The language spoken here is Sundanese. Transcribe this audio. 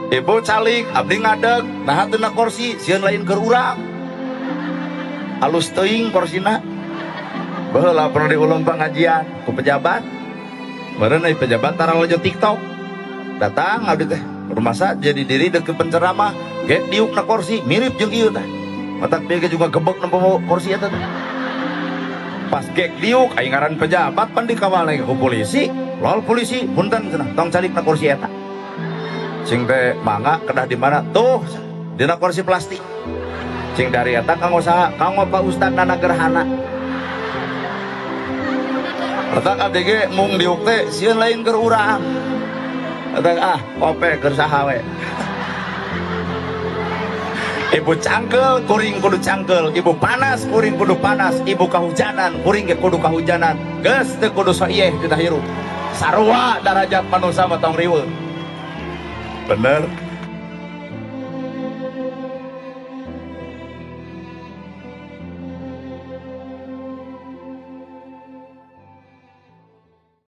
Ibu calik abdi ngadeg naha teu na kursi sieun lain keur urang. Alus teuing korsina. Baheula pernah diulung pengajian ku pejabat. Meureun ai pejabat tara lojo TikTok. Datang abdi teh rumasa jadi diri deket penceramah, gek diuk na kursi mirip jeung ieu teh. Matak bieu juga gebek nempo kursi eta teh. Pas gek diuk aing ngaran pejabat pan dikawal ku polisi, lol polisi punten cenah tong calik na kursi eta. Cing teh mangga kedah di mana? Tuh dina kursi plastik. Cing dari eta kanggo saha? Kanggo Pak Ustad Nana Gerhana. Letak abdi ge mung diuk teh sieun lain keur urang. Letak ah ope keur saha we. Ibu cangkel kuring kudu cangkel, ibu panas kuring kudu panas, ibu kahujanan kuring ge kudu kahujanan. Geus teu kudu soieh dina hirup. Sarua darajat manusia mah tong riweuh. Bener.